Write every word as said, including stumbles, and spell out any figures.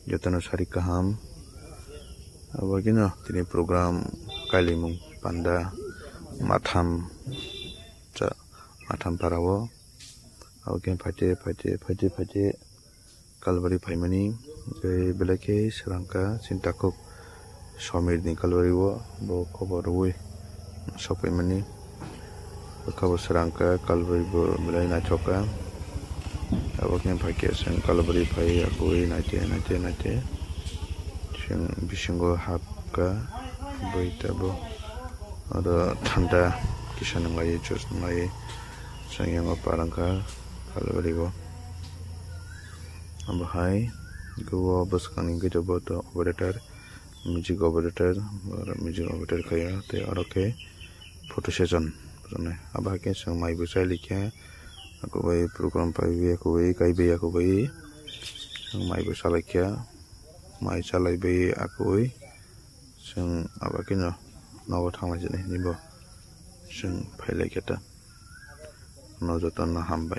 Jotono sari kaham. Abo khe no tini program kailaimung panda matham cha matham para o. Abo khe phaite phaite phaite phaite Kalbari phaimani, tei belai khe swrang kha sinta kuk somir ni Kalbari o, bo khobor rwui sokphaimani. Bwkha bo swrang kha, Kalbari bo belai naithok kha. Abo khe phai khe chwng Kalbari phai akui naite naite naite chwng bisingo hap kha, bui tabo oro thanda kisa nwnglai, juice nwnglai chwng yango parang kha Kalbari bo. Abo hai, hwnkhe o bwskangni gate o bo to operator, music operator, music operator khaio, tei oro khe photo session rwnai. Abo hai khe chwng mai bo chai laikha, akubui program paiwi, akubui kaiwi, akubui chwng mai bo cha laikha, mai cha laiwi akubui chwng abo khe no nogo thang lai sinai hinwi bo chwng phai laikha ta. No jotono hambai.